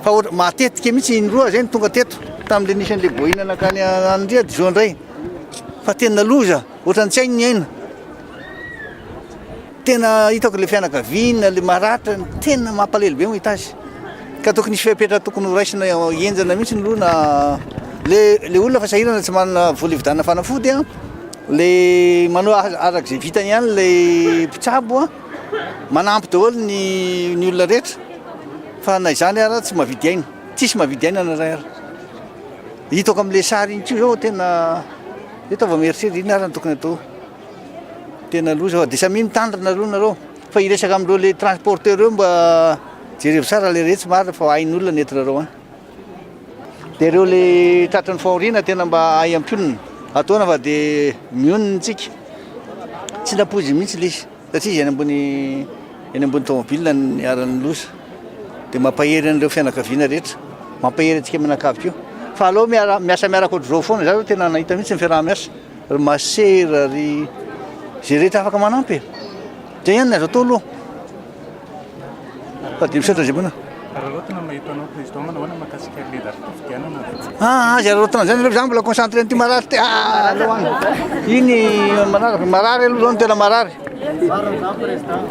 Fa ohatra matetika mihitsy indroa zay no tonga teto tamin'le nisy an'le boina nankany Andria dia zao indray. Fa tena loza, ohatran'ny tsy hainy ny aina. Tena hitako le fianakaviana, le maratra, tena mampalahelo be mahita azy. Ka tokony hisy fepetra tokony ho raisina henjana mihitsy aloha na le le olona fa sahirana tsy manana vola hividianana fanafody an, le manao araka izay vitany ihany le mpitsabo an, manampy daholo ny ny olona rehetra fa na izany ara tsy mahavidy aina, tsisy mahavidy aina na iray ara. Hitako amin'le sary iny koa zao tena eto vao mieritreritra inona ara no tokony atao. Tena loza fa de samia mitandrina aloha nareo fa hiresaka amin'ireo le transporteur ireo mba jerevo tsara le retsy marina fa hain'olona ny entinareo any. De ireo le tratran'ny fahoriana tena mba hay ampionona. Ataona fa de mionona tsika. Tsy nampoiziny mihitsy le izy satria izy any ambony eny ambony tomobile no niharan'ny loza. De mampahery an'ireo fianakaviana rehetra, mampahery antsika mianakavy koa. Fa aleo miara miasa miaraka ohatr'izao foana, za zao tena nahita mihitsy ny fiaraha-miasa. Ry masera, ry izay rehetra afaka manampy e. Izay ihany ny azo atao aloha. Fa dia misaotra izay mbola. Araraotina mahita anao président manao ahoana mahakasika ilay datim-pifidianana? Ah, azy araraotina izany aloha, za mbola concentré an'ity marary ity. Ah, aleo any. Iny manaraka, marary aloha zao no tena marary. Marina izany président.